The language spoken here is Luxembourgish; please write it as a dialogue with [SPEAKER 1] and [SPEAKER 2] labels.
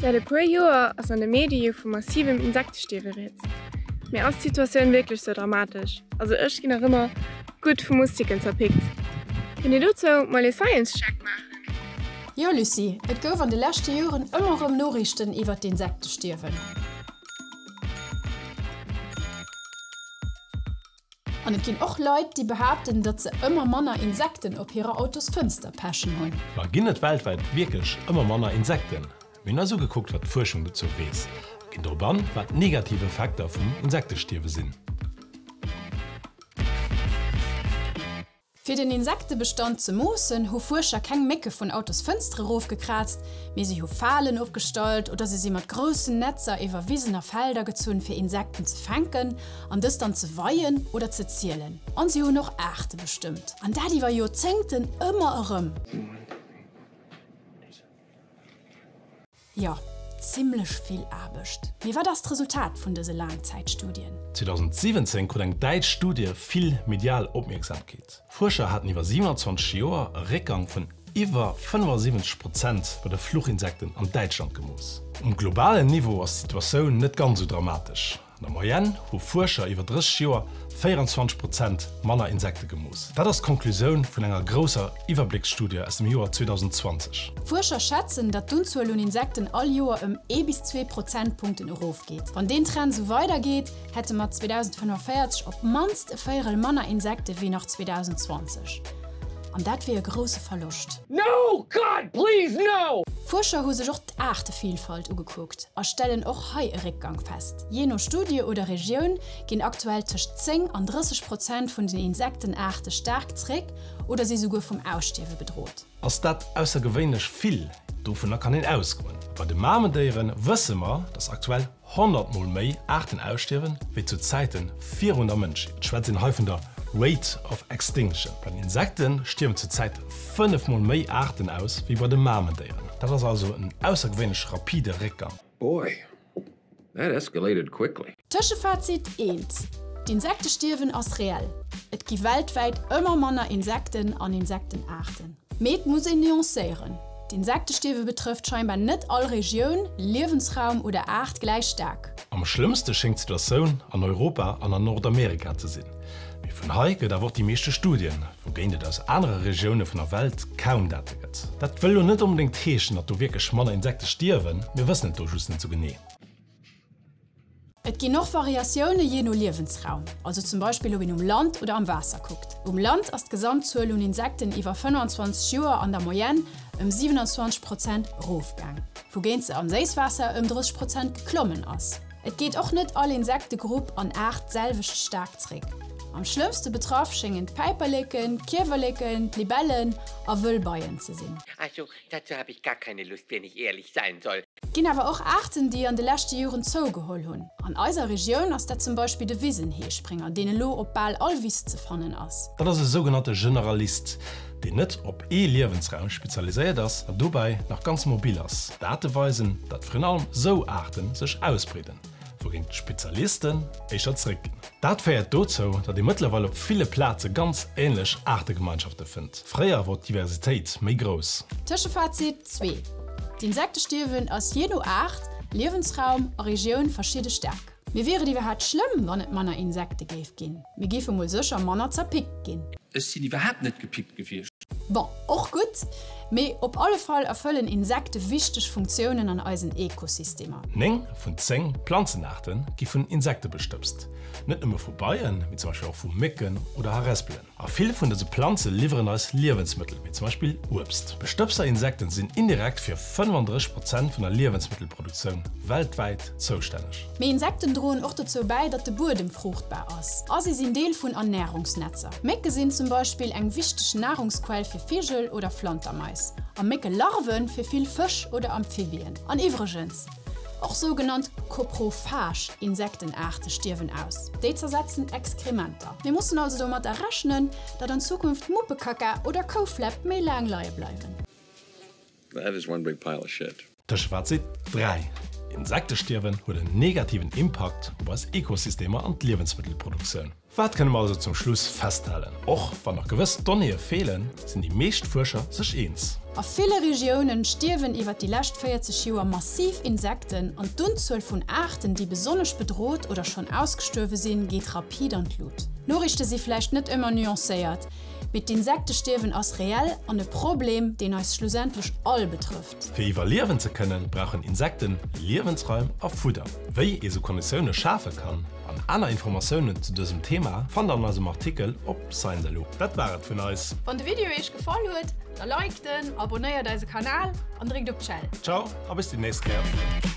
[SPEAKER 1] Säit e puer Joer ass an de Medie jo vu massivem Insektestierwe rieds. Mee ass d'Situatioun wierklech sou dramatesch? Also ech ginn nach ëmmer gutt vu Mustiken zerpickt. Kënnt Dir dozou mol ee Science Check maachen?
[SPEAKER 2] Jo Lucie, et gouf an de leschte Joren ëmmer erëm Noriichten iwwer d'Insektestierwen. An et ginn och Leit, déi behaapten, datt se ëmmer manner Insekten op hirer Autosfënster pechen hunn.
[SPEAKER 3] Ma ginn et weltwäit wierklech ëmmer manner Insekten? Mir hunn eis ugekuckt, wat d'Fuerschung dozou weess a ginn drop an, wat d'negativ Effekter vum Insektestierwe sinn.
[SPEAKER 2] Fir den Insektebestand ze moossen, hu Fuerscher keng Mécke vun Autosfënstere rofgekraazt, mee si hu Falen opgestallt oder se si mat groussen Netzer iwwer Wisen a Felder gezunn, fir Insekten ze fänken an dës dann ze weien oder ze zielen. An si hunn och Aarte bestëmmt. An dat iwwer Joerzéngten ëmmer erëm. Jo, zimmlech vill Aarbecht. Mee wat ass d'Resultat vun dëse Laangzäitstudien?
[SPEAKER 3] 2017 krut eng däitsch Studie vill medial Opmierksamkeet. Fuerscher haten iwwer 27 Joer e Réckgang vun iwwer 75 Prozent bei de Fluchinsekten an Däitschland gemooss. Um globalen Niveau ass d'Situatioun net ganz esou dramatesch. An der Moyenne hu Fuerscher iwwer 30 Joer 24 Prozent manner Insekte gemooss. Dat ass d'Konklusioun vun enger grousser Iwwerblécksstudie aus dem Joer 2020.
[SPEAKER 2] Fuerscher schätzen, datt d'Unzuel un Insekten all Joer ëm ee bis zwee Prozentpunkten erofgeet. Wann deen Trend esou weidergeet, hätte mer 2045 op d'mannst e Véierel manner Insekte wéi nach 2020. An dat wier e grousse Verloscht.
[SPEAKER 4] No, God, please, no!
[SPEAKER 2] Fuerscher hu sech och d'Aartevilfalt ugekuckt a stellen och hei e Réckgang fest. Jee no Studie oder Regioun ginn aktuell tëscht 10 an 30 Prozent vun den Insektenaarte staark zréck oder si souguer vum Ausstierwe bedrot.
[SPEAKER 3] Ass dat aussergewéinlech vill? Dovunner kann een ausgoen. Bei de Mamendéiere wësse mer, dass aktuell 100 mol méi Aarten ausstierwen, wéi zu Zäite virun der Mënschheet. Et schwätzt een hei vun der Rate of Extinction. Bei den Insekte stierwen zur Zäit 5 mol méi Aarten aus, wéi bei de Mamendéieren. Dat ass also en aussergewéinlech rapide Réckgang.
[SPEAKER 4] Boy, that escalated quickly.
[SPEAKER 2] Tëschefazit eent, D'Insektestierwen ass reell. Et gi weltwäit ëmmer manner Insekten an Insektenaarten. Mee et muss een nuancéieren, D'Insektestierwe betrëfft scheinbar net all Regioun, Liewensraum oder Aart gläich staark.
[SPEAKER 3] Am schlëmmste schéngt d'Situatioun an Europa an an Nordamerika ze sinn. Mee vun hei gëtt awer och déi meeschte Studien, wougéint et aus anere Regioune vun der Welt kaum Date gëtt. Dat wëll lo net onbedéngt heeschen, datt do wierklech manner Insekte stierwen, mir wëssen et do just net sou genee.
[SPEAKER 2] Et ginn och Variatioune jee no Liewensraum, also zum Beispill ob een um Land oder am Waasser kuckt. Um Land ass d'Gesamtzuel un Insekten iwwer 25 Joer an der Moyenne ëm 27 Prozent erofgaang, wougéint se am Séisswaasser ëm 30 Prozent geklommen ass. Et geet och net all Insektegrupp an Aart d'selwecht staark zréck. Am schlëmmste betraff schéngen d'Päiperleken, d'Kiewerleken, d'Libellen a Wëllbeien ze sinn.
[SPEAKER 5] Also, dazu habe ich gar keine Lust, wenn ich ehrlich sein soll.
[SPEAKER 2] Et ginn awer och Aarten, déi an de leschte Joren zougeholl hunn. An eiser Regioun ass dat zum Beispill de Wisenheesprénger, deen elo op bal all Wiss ze fannen ass.
[SPEAKER 3] Dat ass e sougenannte Generalist, deen net op ee Liewensraum spezialiséiert ass an dobäi nach ganz mobil ass. Date weisen, datt virun allem sou Aarte sech ausbreeden, wougéint d'Spezialisten éischter zeréckginn. Dat féiert dozou, datt ee mëttlerweil op ville Plaze ganz änlech Aartegemeinschafte fënnt. Fréier wor d'Diversitéit méi grouss.
[SPEAKER 2] Tëschefazit zwee, D'Insektestierwen ass jee no Aart, Liewensraum a Regioun verschidde staark. Mee wier et iwwerhaapt schlëmm, wann et manner Insekte géif ginn? Mir géife mol sécher manner zerpickt ginn.
[SPEAKER 6] Ech sinn iwwerhaapt net gepickt gewiescht.
[SPEAKER 2] Bon, och gutt, mee op alle Fall erfëllen Insekte wichteg Funktiounen an eisen Ekosystemer.
[SPEAKER 3] 9 vun 10 Planzenaarte gi vun Insekte bestëbst. Net nëmme vu Beien, mee zum Beispill och vu Mécken oder Harespelen. A vill vun dëse Planze liwweren eis Liewensmëttel, wéi zum Beispill Uebst. Bestëbserinsekten sinn indirekt fir 35 Prozent vun der Liewensmëttelproduktioun weltwäit zoustänneg.
[SPEAKER 2] Mee Insekten droen och dozou bäi, datt de Buedem fruuchtbar ass a si sinn Deel vun Ernärungsnetzer. Mécke sinn zum Beispill eng wichteg Narungsquell fir Vigel oder Flantermais a Méckelarve fir vill Fësch oder Amphibien. An iwwregens, och sougenannt koprophag Insektenaarte stierwen aus, déi zersetzen Exkrementer. Mir mussen also domatter rechnen, datt an Zukunft Muppekacka oder Koufläpp méi laang leie bleiwen.
[SPEAKER 4] That is one big pile of shit.
[SPEAKER 3] Tëschefazit 3. Insektestierwen huet en negativen Impakt op eis Ekosystemer an d'Liewensmëttelproduktioun. Wat kënne mer also zum Schluss festhalen? Och wann nach gewëss Donnéeë feelen, sinn déi meescht Fuerscher sech eens.
[SPEAKER 2] A ville Regiounen stierwen iwwer déi lescht 40 Joer massiv Insekten an d'Unzuel vun Aarten, déi besonnesch bedrot oder schonn ausgestuerwe sinn, geet rapid an d'Lut. D'Noriichte si vläicht net ëmmer nuancéiert, mee d'Insektestierwen ass reell an e Problem, deen eis schlussendlech all betrëfft.
[SPEAKER 3] Fir iwwerliewen ze kënnen, brauchen Insekten Liewensraim a Fudder. Wéi ee sou Konditioune schafe kann an aner Informatiounen zu dësem Thema fannt der an eisem Artikel op Science.lu. Dat war et vun eis.
[SPEAKER 2] Wann de Video iech gefall huet, da liked en, abonnéiert eise Kanal an dréckt op d'Schell.
[SPEAKER 3] Ciao a bis déi nächst Kéier.